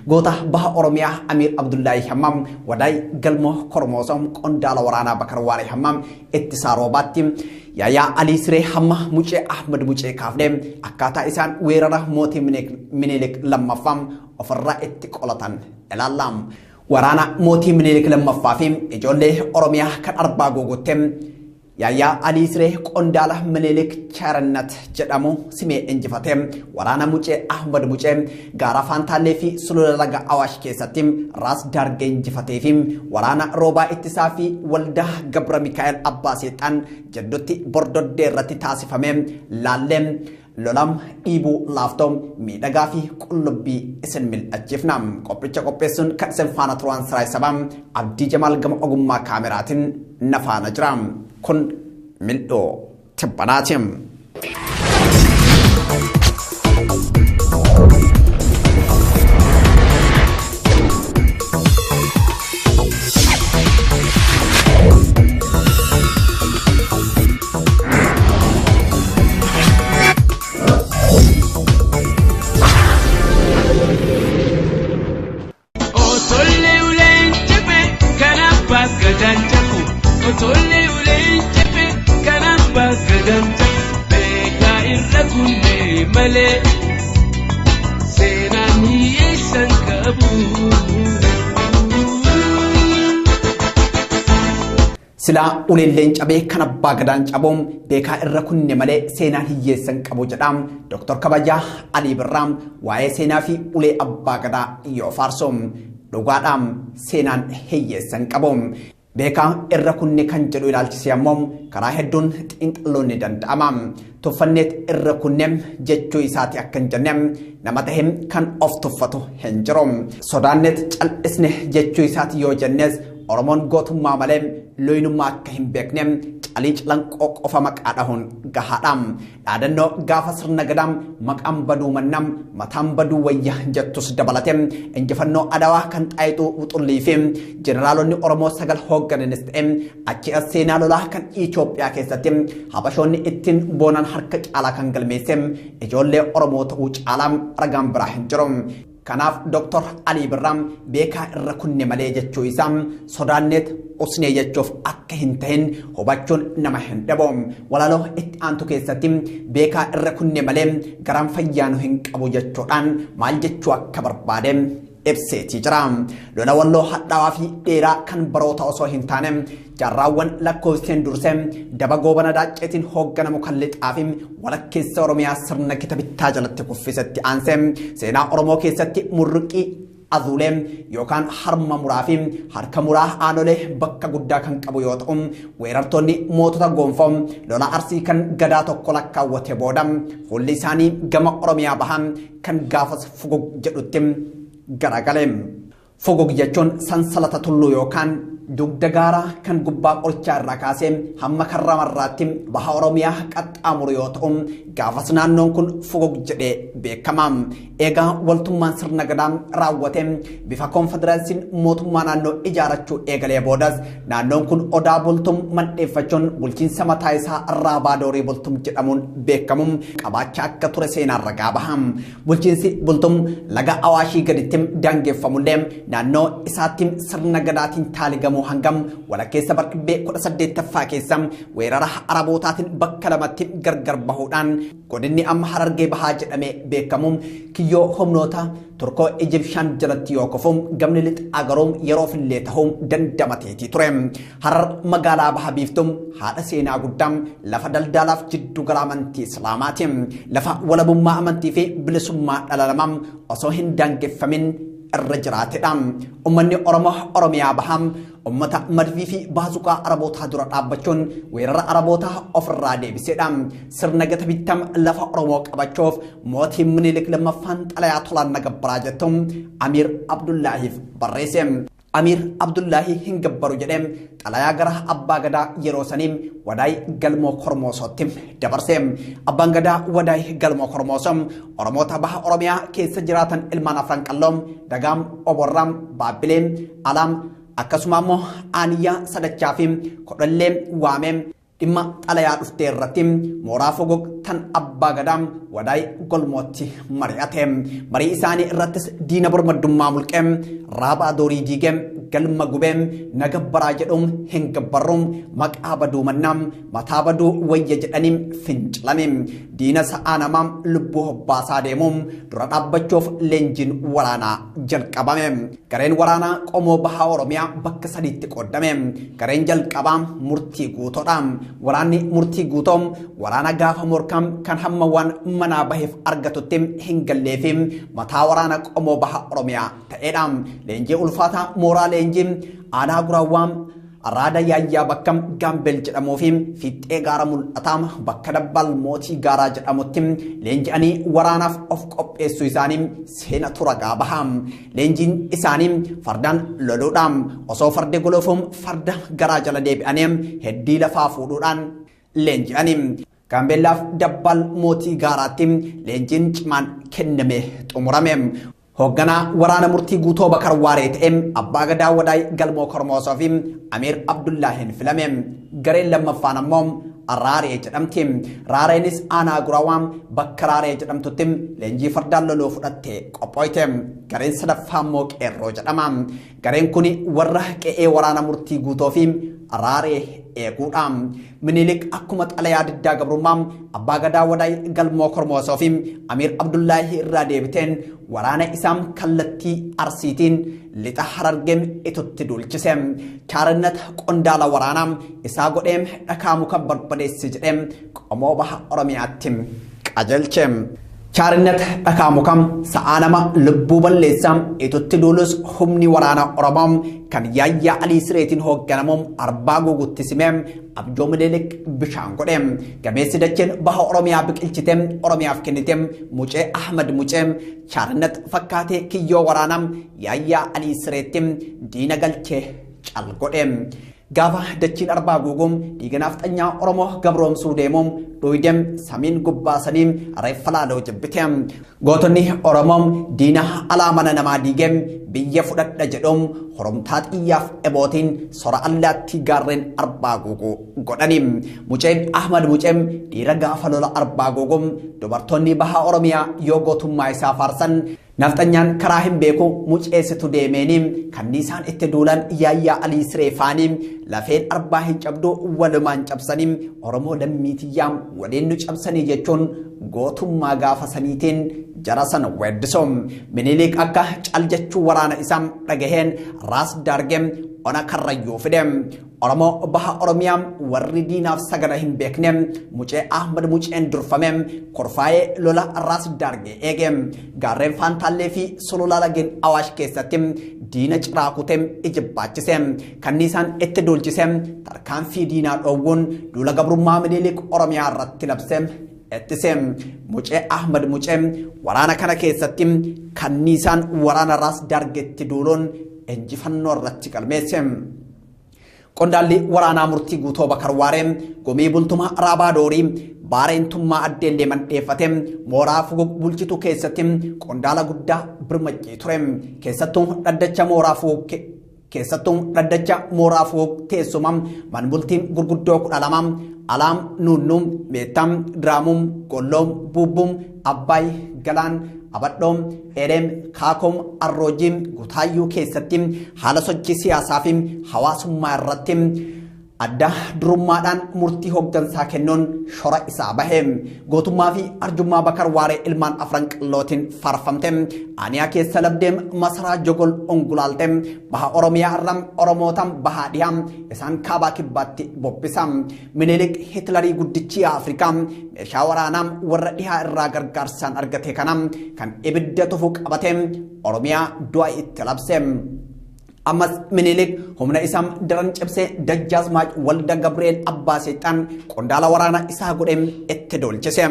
Goota baha Oromiyaa Amiir Abdullaahi Hammam Wadaay Galmoo Kormoosoo qondaala waraanaa Bakar Waaree Hammam Ittisaa Roobaatti Yaayaa Alii Siree hamma Mucee Ahmad Mucee kaafnee akkaataa isaan weerara mootii Minilik lammaffaa ofirraa itti qolatan ilaalla. Waraana mootii Minilik lammaffaa fi ijoollee Oromiyaa kan Arbaa Guuguutti Yaayyaa Alii Siree qondaala Minilik Charannat jedhamu simee injifate. Waraana Mucee Ahmad Mucee gaara Faantaallee fi sulula laga Awaash keessatti Raas Daargee injifatee fi waraana Roobaa Ittisaa fi Waldaa Gabra Mikaa'el Abbaa Seexaan jidduutti Bordoddee irratti taasifame laallee lolam dhiibuu laaftoo miidhagaa fi qullubbii isin mil'achiifna. Qophicha qopheessuun kan isin faana turan Siraay Sabaa Abdii Jamaal gama ogummaa kaameraatiin na faana jira. Kun mil'oo tibbanaati. Otollee uleen jabe kan abbaa gadaan jabu. Otollee uleen jabe kan abbaa gadaan jabu. Beekaa irra kunnee malee seenaan hiyyeessan qabu. Silaa uleelleen cabee kan abbaa gadaan cabuun beekaa irra kunne malee seenaan hiyyeessan qabu jedha. Dooktar Kabajaa Alii Birraa waa'ee seenaa fi ulee abbaa gadaa yoo faarsu dhugaadhaan seenaan hiyyeessan qabu. Beekaa irra kunne kan jedhu ilaalchisee ammoo karaa hedduun xiinxaluun ni danda'ama. Tuffanneet irra kunne jechuu isaati akka hin jenne nama ta'e kan of tuffatu hin jiru. Sodaanneet cal'isne jechuu isaati yoo jennes Oromoon gootummaa malee looyinummaa akka hin beekne calii calanqoo qofa maqaa dhahuun gahaadha. Dhaadannoo gaafa sirna gadaa maqaan baduu mannaa mataan baduu wayya jettus dabalate injifannoo Adawaa kan Xaayituu Wuxullii fi jeneraalonni Oromoo 9 hooggananis ta'e achi as seenaa lolaa kan Itoophiyaa keessatti Habashoonni ittiin boonan harka caalaa kan galmeesse ijoollee Oromoo ta'uu caalaa ragaan biraa hin jiru. Kanaaf Dooktar Alii Birraa beekaa irra kunne malee jechuu isaa sodaanneet usnee jechuuf akka hin tahin hubachuun nama hin dhabu. Walaloo itti aantu keessatti beekaa irra kunne malee garaan fayyaa nu hin qabu jechuudhaan maal jechuu akka barbaade ibseetii jira. Lola walloo hadhaawaa fi dheeraa kan baroota osoo hin taane jaarraawwan lakkoofseen dursee daba goobana daacceetiin hoogganamu kan lixaa fi walakkeessa Oromiyaa sirna kita bittaa jalatti kuffisetti aansee seenaa Oromoo keessatti murruqii azuulee yookaan harma muraa fi harka muraa aanolee bakka guddaa kan qabu yoo ta'u weerartoonni mootota gonfoo lola Arsii kan gadaa tokko lakkaawwate booda fuulli isaanii gama Oromiyaa bahan kan gaafas fugug jedhutti garagale. Fugug jechuun sansalata tulluu yookaan dugda gaaraa kan gubbaa qorichaa irraa kaasee hamma karra marraatti baha Oromiyaa qaxxaamuru yoo ta'u gaafas naannoon kun fugug jedhee beekama. Egaa waltummaan sirna gadaa raawwate bifa koonfederaasiin mootummaa naannoo ijaarachuu eegalee boodas naannoon kun odaa bultum mandheeffachuun bulchiinsa mataa isaa Raabaa Doorii Bultum jedhamuun beekamu qabaachaa akka ture seenaan ragaa baha. Bulchiinsi bultum laga Awaashii gaditti daangeffamullee naannoo isaatti sirna gadaatiin taaligamuu hangam walakkeessa barqibbee 18ffaa keessa weerara Arabootaatiin bakka lamatti gargar bahuudhaan godinni amma Harargee Bahaa jedhamee beekamu kiyyoo humnoota Turkoo Ijibshaan jalatti yoo kufu gamni lixaa garuu yeroof illee ta'uu dandamateetii ture. Harar magaalaa Baha Biiftuu haadha seenaa guddaa lafa daldalaaf jiddu gala amantii Islaamaati. Lafa walabummaa amantii fi bilisummaa dhala namaa osoo hin daangeffamin irra jiraatedha. Uummanni Oromoo Oromiyaa Bahaa uummata madfii fi baazuqaa Arabootaa dura dhaabbachuun weerara Arabootaa ofirraa deebisedha. Sirna gata bittam lafa Oromoo qabachuuf mootiin Minilik lammaffaan xalayaa tolaan na gabbaraa jettu Amiir Abdullaahiif barreesse. Amiir Abdullaahi hin gabbaru jedhee xalayaa gara abbaa gadaa yeroo sanii Wadaay Galmoo Kormoosootti dabarse. Abbaan gadaa Wadaay Galmoo Kormoosoo Oromoota baha Oromiyaa keessa jiraatan ilmaan afran qalloo Dagaam, Oborraam, Baabbilee, Alaam akkasuma immoo Aaniyyaa Sadachaa fi Kodhollee waamee Dhimma xalayaa dhuftee irratti mooraa fogog tan abbaa gadaa Wadaay Golmootti mari'ate. Marii isaanii irrattis diina birmaddummaa mulqee raabaa doorii diigee galma gubee na gabbaraa jedhuun hin gabbarruun maqaa baduu mannaa mataa baduu wayya jedhanii fincilame. Diina sa'aa namaa lubbuu hobbaasaa deemuun dura dhaabbachuuf leenjiin waraanaa jalqabame. Gareen waraanaa qomoo bahaa Oromiyaa bakka sadiitti qoodame. Gareen jalqabaa murtii guutoodha. Waraanni murtii guutoo waraana gaafa morkaa kan hamma waan manaa baheef argatutti hin gallee fi mataa waraana qomoo bahaa Oromiyaa ta'edha. Leenjii ulfaataa mooraa leenjii aanaa guraawwaa Araada Yaayyaa bakka Gaambeel jedhamuu fi fiixee gaara mul'ataa bakka Dabbaal Mootii Gaaraa jedhamutti leenji'anii waraanaaf of qopheessuu isaanii seena tura gaabaha. Leenjiin isaanii fardaan loluudha. Osoo fardi gulufuun farda garaa jala deebi'anii heddii lafaa fuudhuudhaan leenji'anii. Gaambeellaaf Dabbaal Mootii Gaaraatti leenjiin cimaan kenname xumurame. Hoogganaa waraana murtii guutoo Bakar Waaree ta'e abbaa gadaa Wadaay Galmoo Kormoosoo fi Amiir Abdullaahiin filame. Gareen lammaffaan ammoo Raaree jedhamti. Raareenis aanaa Gurawaa bakka Raaree jedhamtutti leenjii fardaan loluu fudhattee qophooyte. Gareen sadaffaa immoo Qeerroo jedhama. Gareen kun warra qe'ee waraana murtii guutoo fi Raaree eeguudha. Minilik akkuma xalayaa diddaa gabrummaa abbaa gadaa Wadaay Galmoo Kormoosoo fi Amiir Abdullaahi irraa deebiteen waraana isaa kallattii Arsiitiin lixa Harargeem itutti duulchise. Chaarinnat qondaala waraanaa isaa godhee dhakaa muka barbadeessi jedhee qomoo baha Oromiyaatti qajeelche. Chaarinnat dhakaa muka sa'aa nama lubbuu balleessaa itutti duulus humni waraana Oromoo kan Yaayyaa Alii Sireetiin hoogganamu Arbaa Guugutti simee abjoo Minilik bishaan godhe. Gameessi dacheen baha Oromiyaa biqilchite Oromiyaaf kennite Mucee Ahmad Mucee Chaarinnat fakkaatee kiyyoo waraanaa Yaayyaa Alii Sireetti diina galchee cal godhe. Gaafa dachiin Arbaa Guuguun dhiiga nafxanyaa Oromoo gabroomsuu deemuun dhuyidem samiin gubbaasanii reeffa laaloo jibbite. Gootonni Oromoo diina alaa mana namaa diigee biyya fudhadha jedhuun horomtaa xiyyaaf ebootiin sora allaattii gaarreen Arbaa Guuguu godhani. Muceen Ahmad Muceen dhiira gaafa lola Arbaa Guuguu dubartoonni baha Oromiyaa yoo gootummaa isaa faarsan nafxanyaan karaa hin beeku muceessitu deemeeni kanniisaan itti duulan Yaayyaa Alii Sireefaanii lafeen arbaa hin cabdu walumaan cabsanii Oromoo lammiitiyyaa waliin nu cabsanii jechuun gootummaa gaafa saniitiin jara sana weeddisu. Minilik akka cal jechuu waraana isaa dhagaheen Raas Daargee ona Karrayyuu fide. Oromoo baha Oromiyaa warri diinaaf sagada hin beekne Mucee Ahmad Muceen durfame korfaayee lola Raas Daargee eege. Gaarreen Faantaallee fi Sulula lageen Awaash keessatti diina ciraa kutee ijibbaachise. Kanniisaan itti duulchise tarkaanfii diinaa dhoowwuun duula gabrummaa Minilik Oromiyaa irratti labse ittise. Mucee Ahmad Mucee waraana kana keessatti kanniisaan waraana Raas Daargeetti duuluun injifannoo irratti galmeesse. Qondaalli waraanaa murtii guutoo Bakar Waaree gomii bultumaa Raabaa Doorii baareentummaa addeellee mandheeffate mooraa fugug bulchitu keessatti qondaala guddaa birmaccee ture. Keessattuu dhaddacha mooraa fugug keessattuu dhaddacha mooraa fugug teessuma manbultiin gurguddoo 12 Alaam Nuunnuum Meettaam Diraamuum Golloom Buubbuum Abbaay Galaan Abadhoom Ereem Kaakoom Arroojiim Gutaayyuu keessatti haala sochii siyaasaa fi hawaasummaa irratti adda durummaadhaan murtii hooggansaa kennuun shora isaa bahe. Gootummaa fi arjummaa Bakar Waaree ilmaan afran qallootiin faarfamte. Aaniyaa keessa labdeem masaraa jogol ongulaalte. Baha Oromiyaa irra Oromootaan bahaa dhiyaa isaan kaabaa kibbaatti bobbisa. Minilik Hitlarii guddichi Afrikaa meeshaa waraanaa warra dhihaa irraa gargaarsaan argate kana kan ibidda tufu qabate Oromiyaa du'a itti labse. Ammas Minilik humna isaa daran cimsee Dajjaazmaach Walda Gabri'eel Abbaa Seexaan qondaala waraanaa isaa godhee itti duulchise.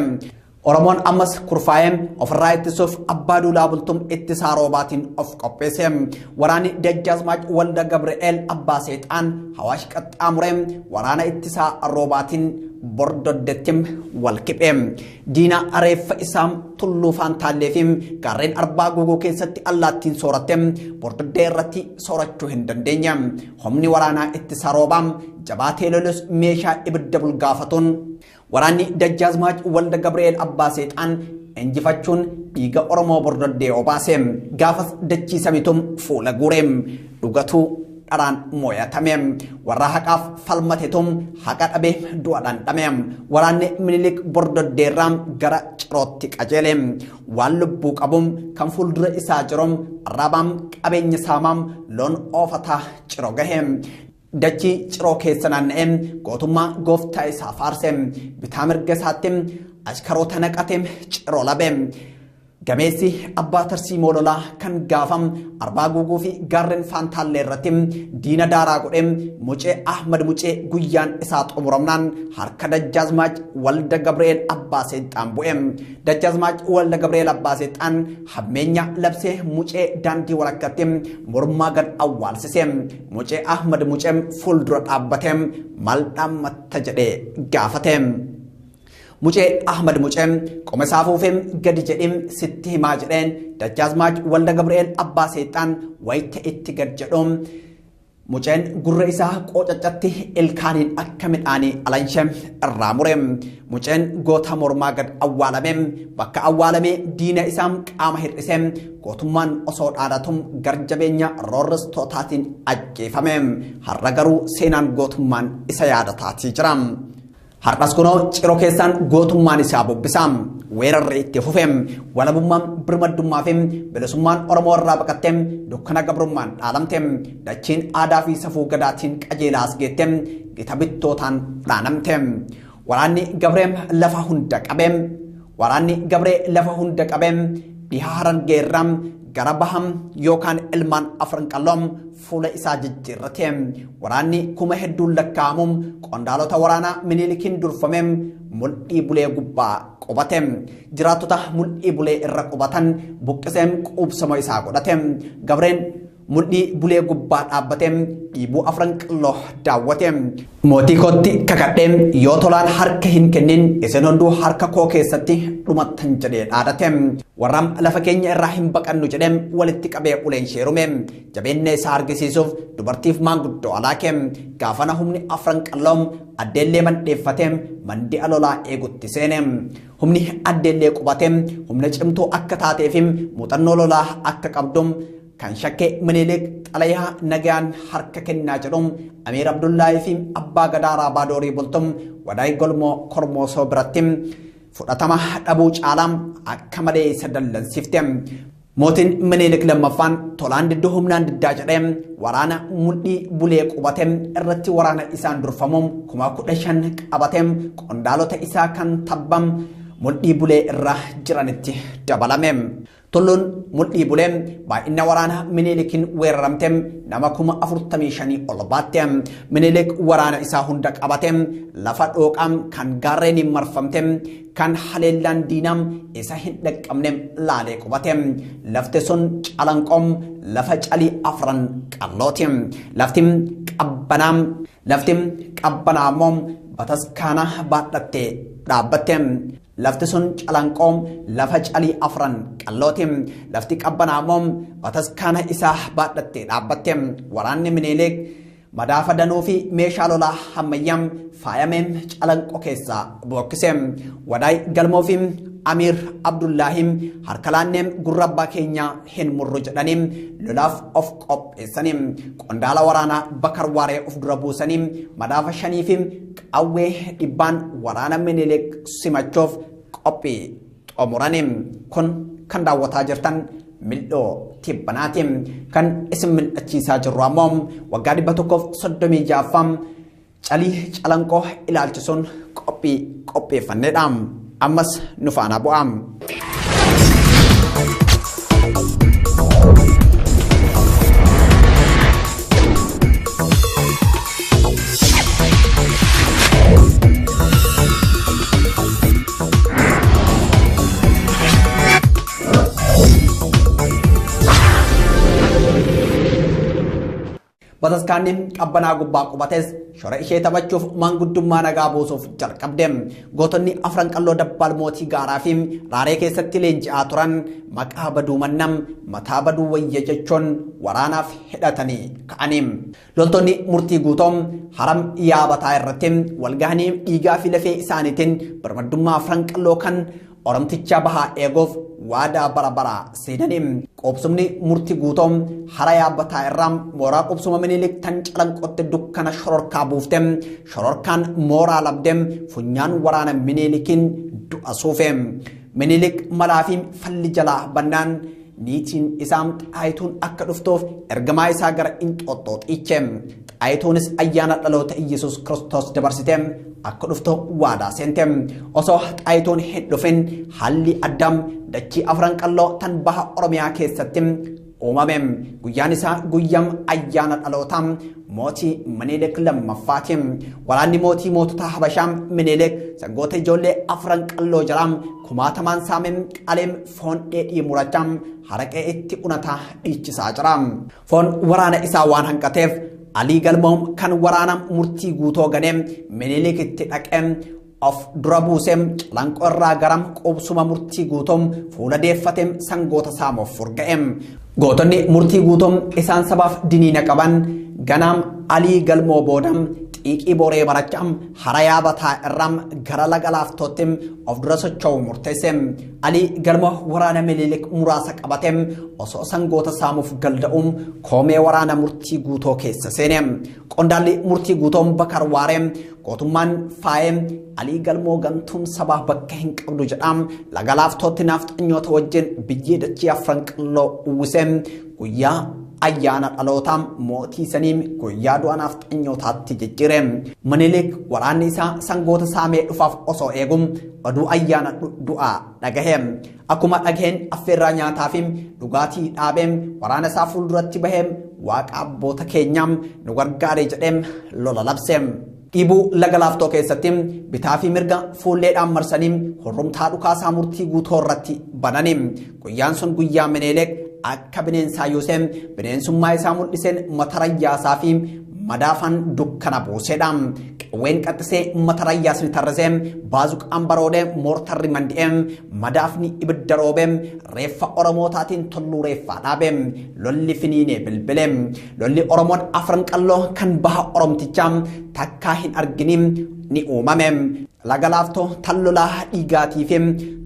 Oromoon ammas kurfaa'ee ofirraa ittisuuf Abbaa Duulaa Bultum Ittisaa Roobaatiin of qopheesse. Waraanni Dajjaazmaach Walda Gabri'eel Abbaa Seexaan Hawaash qaxxaamuree waraana Ittisaa Roobaatiin bordoddetti wal kiphe. Diina reeffa isaa Tulluu Faantaallee fi gaarreen Arbaa Guuguu keessatti allaattiin sooratte bordoddee irratti soorachuu hin dandeenye. Humni waraanaa Ittisaa Roobaa jabaatee lolus meeshaa ibidda bulgaafatuun waraanni Dajjaazmaach Walda Gabri'eel Abbaa Seexaan injifachuun dhiiga Oromoo bordoddee obaase. Gaafas dachii samitum fuula guure. Dhugatuu dharaan mooyatame. Warra haqaaf falmatetum haqa dhabe du'a dhandhame. Waraanni Minilik bordoddeerraa gara Cirootti qajeele. Waan lubbuu qabum kan fuuldura isaa jirum arraabaan qabeenya saamaam loon oofataa Ciroo gahe. Dachii Ciroo keessa naanna'ee gootummaa gooftaa isaa faarse. Bitaa mirga isaatti ashkaroota naqate Ciroo labe. Gameessi abbaa tarsiimoo lolaa kan gaafam Arbaa Guuguu fi gaarreen Faantaallee irratti diina daaraa godhe Mucee Ahmad Mucee guyyaan isaa xumuramnaan harka Dajjaazmaach Walda Gabri'eel Abbaa Seexaan bu'e. Dajjaazmaach Walda Gabri'eel Abbaa Seexaan hammeenya labsee Mucee daandii walakkatti mormaa gad awwaalsise. Mucee Ahmad Mucee fuuldura dhaabbate maal dhaammatta jedhee gaafate. Mucee Ahmad Mucee qoma isaa fuufee gadi jedhee sitti himaa jedheen Dajjaazmaach Walda Gabri'eel Abbaa Seexaan wayita itti gad jedhu Muceen gurra isaa qoocaccatti ilkaaniin akka midhaanii alanshee irraa mure. Muceen goota mormaa gad awwaalame bakka awwaalame diina isaa qaama hir'ise gootummaan osoo dhaadatu garjabeenya roorristootaatiin ajjeefame. Har'a garuu seenaan gootummaan isa yaadataatii jira. Har'as kunoo Ciroo keessaan gootummaan isaa bubbisa. Weerarri itti fufe. Walabummaan birmaddummaa fi bilisummaan Oromoo irraa baqatte dukkana gabrummaan dhaalamte. Dachiin aadaa fi safuu gadaatiin qajeelaa as geette gita bittootaan dhaanamte. Waraanni Gabree lafa hunda qabe. Waraanni Gabree lafa hunda qabe. Dhiha Harargeerraa gara baham yookaan ilmaan afran qalloom fuula isaa jijjiirrate. Waraanni kuma hedduun lakkaa'amuun qondaalota waraanaa Minilikiin durfame Mul'ii Bulee gubbaa qubate. Jiraattota Mul'ii Bulee irra qubatan buqqisee quubsama isaa godhate. Gabreen Mul'ii Bulee gubbaa dhaabbate dhiibuu afran qalloo daawwate. Mootii kootti kakadhee yoo tolaan harka hin kennin isin hunduu harka koo keessatti dhumattan jedhee dhaadate. Warra lafa keenya irraa hin baqannu jedhee walitti qabee uleen sheerume. Jabeenya isaa argisiisuuf dubartiif maanguddoo alaake. Gaafana humni afran qalloom addeellee mandheeffate mandi'a lolaa eegutti seene. Humni addeellee qubate humna cimtuu akka taatee fi muuxannoo lolaa akka qabdu kan shakke Minilik xalayaa nagaan harka kennaa jedhu Amiir Abdullaahii fi Abbaa Gadaa Raabaa Doorii Bultum Wadaay Golmoo Kormoosoo biratti fudhatama dhabuu caalaa akka malee isa dallansiifte. Mootiin Minilik lammaffaan tolaan didduu humnaan diddaa jedhee waraana Mul'ii Bulee qubate irratti waraana isaan durfamu 15,000 qabate qondaalota isaa kan tabbam Mul'ii Bulee irra jiranitti dabalame. Tulluun Mul'ii Bulee baay'ina waraana Minilikiin weeraramte nama 45,000 ol baatte. Minilik waraana isaa hunda qabate lafa dhooqaa kan gaarreeniin marfamte kan haleellaan diinaa isa hin dhaqqabne laalee qubate. Lafti sun Calanqoom lafa calii afran qallooti. Lafti qabbanaa lafti qabbanaa immoo bataskaana baadhattee dhaabbatte. Lafti sun Calanqoom lafa calii afran qallooti. Lafti qabbanaa immoo bataskaana isaa baadhattee dhaabbatte. Waraanni Minilik madaafa danuu fi meeshaa lolaa ammayyaa faayamee Calanqoo keessaa bookkise. Wadaay Galmoo fi Amiir Abdullaahi harka laannee gurra abbaa keenyaa hin murru jedhanii lolaaf of qopheessanii qondaala waraanaa Bakar Waaree of dura buusanii madaafa 5 fi qawwee 100 waraana Minilik simachuuf qophii xumuranii. Kun kan daawwataa jirtan mil'oo tibbanaati. Kan isin mil'achiisaa jirru ammoo waggaa 136ffaa calii Calanqoo ilaalchisuun qophii qopheeffannedha. Ammas nu faana bu'aa. Bataskaanni Qabbanaa gubbaa qubates shora ishee taphachuuf maanguddummaa nagaa buusuuf jalqabde. Gootonni Afran Qalloo dabbaal mootii gaaraa fi raaree keessatti leenji'aa turan maqaa baduu mannam mataa baduu wayya jechuun waraanaaf hidhatanii ka'anii. Loltoonni Murtii Guutoom haram yaabataa irratti walgahanii dhiigaa fi lafee isaaniitiin birmaddummaa Afran Qalloo kan Oromticha bahaa eeguuf waadaa bara baraa seenanii. Qubsumni Murtii Guutoom hara yaabbataa irraa mooraa qubsuma Minilik tan Calanqootti dukkana shororkaa buufte, shororkaan mooraa labde, funyaan waraana Minilikiin du'a suufe. Minilik malaa fi falli jalaa bannaan niitiin isaa Xaayituun akka dhuftuuf ergamaa isaa gara Inxooxxoo xiiche. Xaayituunis ayyaana dhaloota Iyyasuus Kiristoos dabarsite akka dhuftu waadaa seente. Osoo Xaayituun hin dhufin haalli addaam dachii Afran Qalloo tan baha Oromiyaa keessatti uumame. Guyyaan isaa guyyaam ayyaana dhalootaa mootii Minilik lammaffaati. Waraanni mootii mootota Habashaa Minilik sangoota ijoollee Afran Qalloo jalaa kumaatamaan saamee qaleem foon dheedhii murachaa haraqee itti unataa dhiichisaa jira. Foon waraana isaa waan hanqateef Alii Galmoom kan waraana Murtii Guutoo ganee Minilik itti dhaqee of dura buusee Calanqoo irraa garam qubsuma Murtii Guutoom fuula deeffatee sangoota saamuuf furga'e. Gootonni Murtii Guutoom isaan sabaaf diniina qaban ganaam Alii Galmoo boodam xiiqii boree barachaa hara yaabataa irraa gara laga Laaftootti of dura socho'u murteesse. Alii Galmoo waraana Minilik muraasa qabatee osoo sangoota saamuuf galda'uun koomee waraana Murtii Guutoo keessa seene. Qondaalli Murtii Guutoon Bakar Waaree gootummaan faayee Alii Galmoo gantuun sabaa bakka hin qabdu jedhaam laga Laaftootti naafxanyoota wajjin biyyee dachii Afran Qalloo uwwisee guyyaa ayyaana dhalootaa mootii sanii guyyaa du'a naafxanyootaatti jijjiire. Minilik waraanni isaa sangoota saamee dhufaaf osoo eegum oduu ayyaana du'aa dhagahe. Akkuma dhagaheen affeerraa nyaataa fi dhugaatii dhaabee waraana isaa fuulduratti bahee waaqa abboota keenyaa nu gargaare jedhee lola labse. Dhiibuu laga Laaftoo keessatti bitaa fi mirga fuulleedhaan marsanii hurrumtaa dhukaasaa Murtii Guutoo irratti bananii. Guyyaan sun guyyaa Minilik akka bineensaa Yoosef bineensummaa isaa mul'iseen mata rayyaasaa fi madaafaan dukkana buusedha. Qawween qaxxisee mata rayyaas ni tarrisee, baazuqaan baroodee, moortarri mandi'ee, madaafni ibidda roobee, reeffa Oromootaatiin tolluu reeffaa dhaabee, lolli finiinee bilbilee. Lolli Oromoon Afran Qalloo kan baha Oromtichaa takkaa hin arginiin ni uumame. Laga Laaftoo tan lolaa dhiigaatii fi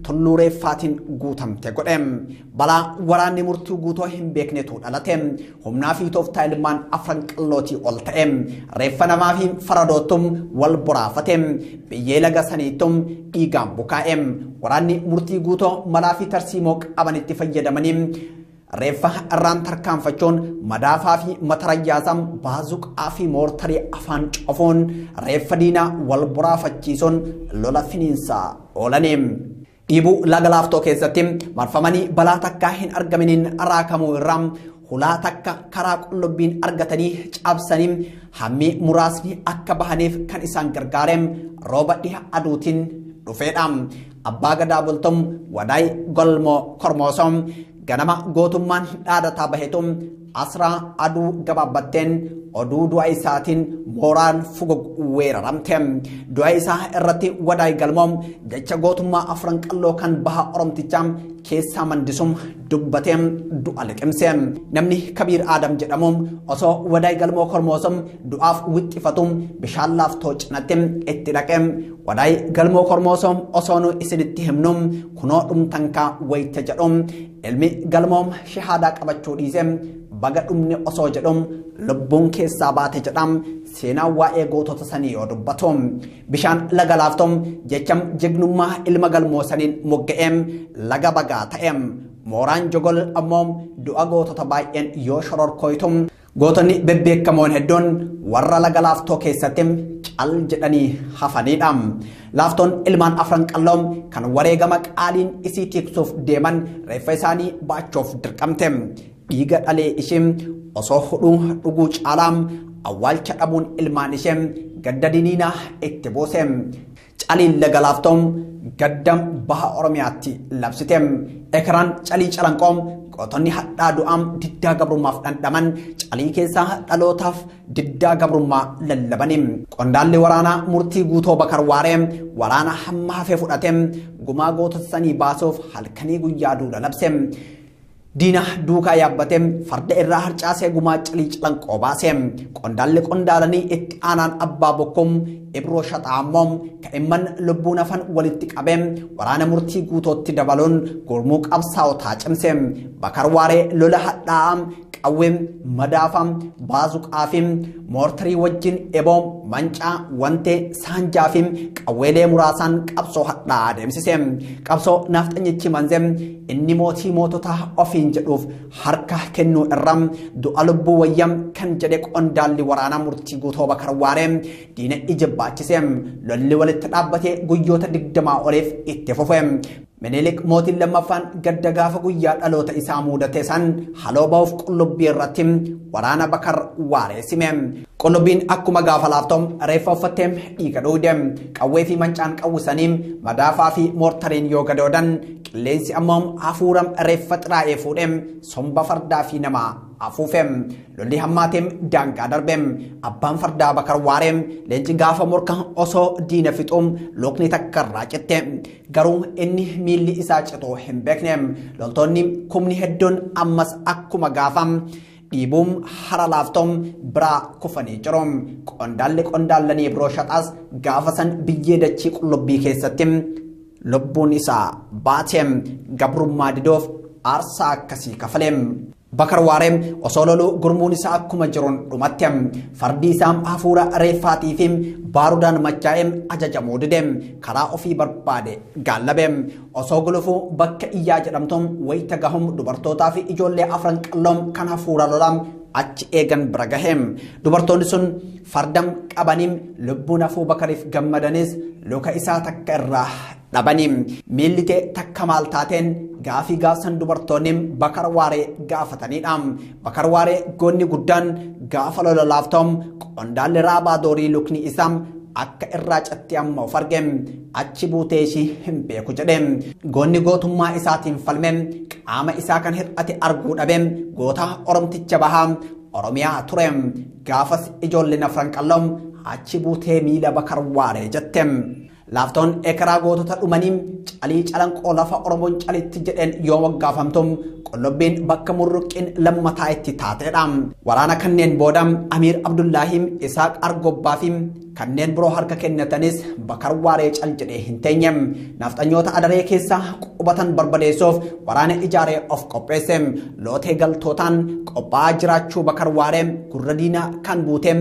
tulluu reeffaatiin guutamte godhe. Balaa waraanni Murtii Guutoo hin beeknetu dhalate. Humnaa fi tooftaa ilmaan Afran Qallootii ol ta'e. Reeffa namaa fi faradoottum wal boraafate. Biyyee laga saniittum dhiigaan bukaa'e. Waraanni Murtii Guutoo malaa fi tarsiimoo qabanitti fayyadamanii reeffa irraan tarkaanfachuun madaafaa fi matarayyaasaan baazuqaa fi moortarii afaan cofuun reeffa diinaa wal boraafachiisuun lola finiinsaa oolanii. Dhiibuu laga Laaftoo keessatti marfamanii balaa takkaa hin argaminiin raakamuu irraa hulaa takka karaa qullubbiin argatanii cabsanii hammi muraasni akka bahaniif kan isaan gargaare rooba dhiha aduutiin dhufeedha. Abbaa Gadaa Bultum Wadaay Golmoo Kormoosoom ganama gootummaan dhaadataa bahetu asraa aduu gabaabbatteen oduu du'a isaatiin mooraan fugug weeraramte. Du'a isaa irratti Wadaay Galmoom jecha gootummaa Afran Qalloo kan baha Oromtichaa keessaa mandisum dubbatee du'a liqimse. Namni Kabiir Aadam jedhamu osoo Wadaay Galmoo Kormoosom du'aaf wixxifatu bishaan Laaftoo cinatti itti dhaqe. Wadaay Galmoo Kormoosom osoo nu isinitti himnu kunoo dhumtankaa wayita jedhu ilmi Galmoom shahaadaa qabachuu dhiise baga dhumne osoo jedhu lubbuun keessaa baate jedham seenaa waa'ee gootota sanii yoo dubbatu. Bishaan laga Laaftoom jecham jignummaa ilma Galmoo saniin mogga'eem laga bagaa ta'eem. Mooraan Jogol ammoo du'a gootota baay'een yoo shororkooytu gootonni bebbeekamoon hedduun warra laga Laaftoo keessatti cal jedhanii hafanidha. Laaftoon ilmaan Afran Qalloo kan wareegama qaaliin isii tiksuuf deeman reeffa isaanii baachuuf dirqamte. Dhiiga dhalee ishee osoo hudhuu dhuguu caalaam awwaalcha dhabuun ilmaan ishee gadda diniinaa itti buuse. Caliin laga Laaftoon gadda baha Oromiyaatti labsite. Ekeraan calii Calanqoom Gootonni hadhaa du'aam diddaa gabrummaaf dhandhaman Calii keessaa dhalootaaf diddaa gabrummaa lallabani. Qondaalli waraanaa Murtii Guutoo Bakar Waaree waraana hamma hafe fudhate gumaa gootota sanii baasuuf halkanii guyyaa duula labse. Diina duukaa yaabbate farda irraa harcaasee gumaa Calii Calanqoo baase. Qondaalli qondaalanii itti aanaan Abbaa Bokkum Ibroo Shaxaa ammoo ka'imman lubbuun hafan walitti qabee waraana Murtii Guutootti dabaluun gurmuu qabsaa'otaa cimse. Bakar Waaree lola hadhaa'aa qawwee, madaafa, baazuqaa fi moortarii wajjin eboo, mancaa, wantee, saanjaa fi qawweelee muraasaan qabsoo hadhaa'aa adeemsise. Qabsoo naafxanyichi manzee inni mootii moototaa ofiin jedhuuf harka kennuu irra du'a lubbuu wayya kan jedhe qondaalli waraanaa Murtii Guutoo Bakar Waaree diina ijibbaachise. Lolli walitti dhaabbatee guyyoota 20 oliif itti fufe. Minilik mootiin lammaffaan gadda gaafa guyyaa dhaloota isaa muudate san haloo ba'uuf Qullubbii irratti waraana Bakar Waaree sime. Qullubbiin akkuma gaafa Laaftoo reeffa uffattee dhiiga dhuude. Qawwee fi mancaan qawwisanii madaafaa fi moortariin yoo gadoodan qilleensi ammoo hafuura reeffa xiraa'ee fuudhe somba fardaa fi namaa afuufe. Lolli hammaateem daangaa darbe. Abbaan fardaa Bakar Waaree leenci gaafa morka osoo diina fixuum lukni takka irraa citte. Garuu inni miilli isaa cituu hin beekne. Loltoonni kumni hedduun ammas akkuma gaafa dhiibuum hara Laaftoom biraa kufanii jiru. Qondaalli qondaallanii Ibroo Shaxaas gaafa san biyyee dachii Qullubbii keessatti lubbuun isaa baate. Gabrummaa didoof aarsaa akkasii kafale. Bakar Waaree osoo loluu gurmuun isaa akkuma jiruun dhumatte. Fardi isaa hafuura reeffaatii fi baarudaan machaa'ee ajajamuu dide. Karaa ofii barbaade gaallabe. Osoo gulufuu bakka Iyyaa jedhamtu wayita gahum dubartootaa fi ijoollee afran qalloom kan hafuura lolaa achi eegan bira gahe. Dubartoonni sun fardam qabanii lubbuun hafuu Bakariif gammadanis luka isaa takka irraa dhabanii. Miilli ta'e takka maal taateen gaafii gaafsan dubartoonni Bakar Waaree gaafatanidha. Bakar Waaree goonni guddaan gaafa lola Laaftoom qondaalli Raabaa Doorii lukni isaa akka irraa cattee amma of arge achi buutee ishii hin beeku jedhe. Goonni gootummaa isaatiin falme qaama isaa kan hir'ate arguu dhabe goota Oromticha bahaa Oromiyaa ture. Gaafas ijoolleen afran qalloom achi buutee miila Bakar Waaree jette. Laaftoon ekeraa gootota dhumanii Calii Calanqoo lafa Oromoon calitti jedheen yoo moggaafamtu Qullubbiin bakka murruqqiin lammataa itti taateedha. Waraana kanneen booda Amiir Abdullaahim, Isaaq Argobbaa fi kanneen biroo harka kennatanis Bakar Waaree cal jedhee hin teenye. Nafxanyoota Adaree keessa qubatan barbadeessuuf waraana ijaaree of qopheesse. Lootee galtootaan qophaa'aa jiraachuu Bakar Waaree gurra diinaa kan buute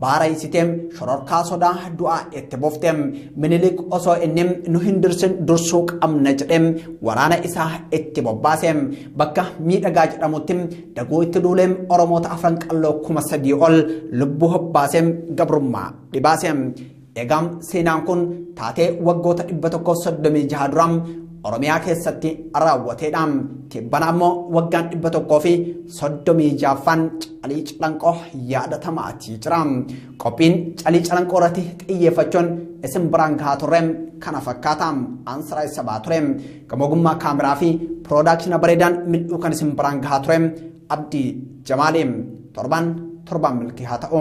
baaraysite shororkaa sodaa du'aa itti buufte. Minilik osoo inni nu hin dursin dursuu qabna jedhe waraana isaa itti bobbaase. Bakka Miidhagaa jedhamutti daguu itti duulee Oromoota afran qalloo 3000 ol lubbuu hobbaase gabrummaa dhibaase. Egaa seenaan kun taatee waggoota 136 dura Oromiyaa keessatti raawwateedha. Tibbana ammoo waggaan 136ffaan Calii Calanqoo yaadatamaatii jira. Qophiin Calii Calanqoo irratti xiyyeeffachuun isin biraan gahaa turre kana fakkaata. Ansiraa Sabaa ture. Gama ogummaa kaameraa fi piroodaakshina bareedaan mil'uu kan isin biraan gahaa ture Abdii Jamaali. Torban torbaan milkii haa ta'u.